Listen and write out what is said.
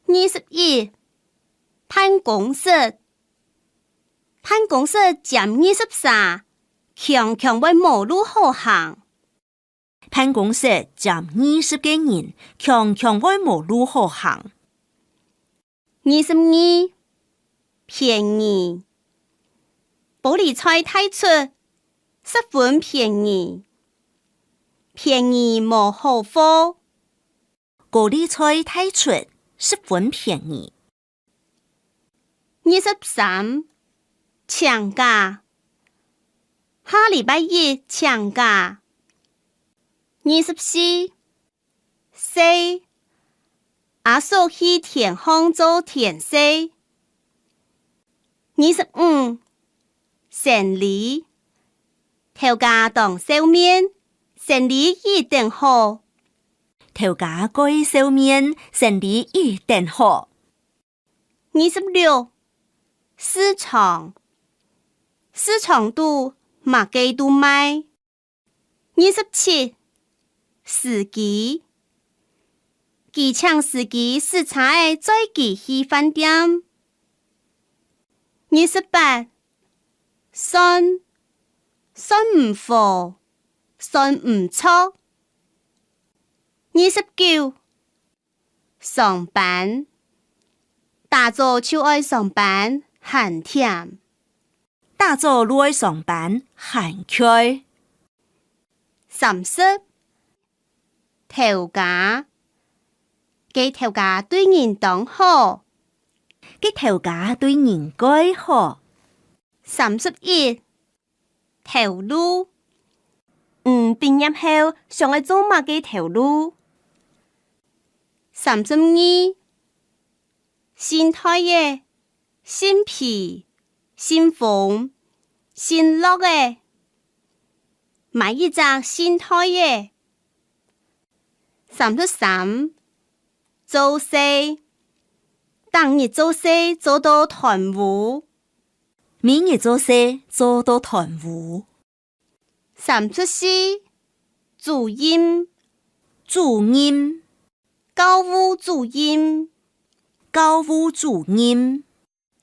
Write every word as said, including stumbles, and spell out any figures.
二十一，辦公室。辦公室佔二十儕，強強會無路好行。辦公室佔二十個人，強強會無路好行。二十二，便宜。高麗菜大出，十分便宜。便宜無好貨。高麗菜大出，十分便宜。二十三，請假。下禮拜一請假。二十四，細。阿叔去田項做田細。二十五，生理。頭家當笑面，生理一等好。頭家蓋笑面，生理一等好。二十六，市場。市場肚麼个都賣。二十七，司機。佢請司機駛車仔載佢去飯店。二十八，算。算毋好，算毋著。二十九，上班。打早就愛上班，還悿。打早就愛上班，還𤸁。三十，頭家。該頭家對人當好。該頭家對人蓋好。三十一，頭路。你畢業後想愛做麼个頭路？三十二，新袋仔。新皮、新風、新落仔。買一隻新袋仔。三十三，做事。逐日做事做到斷烏。每日做事做到斷烏。 三十四，主任。主任。教務主任。教務主任。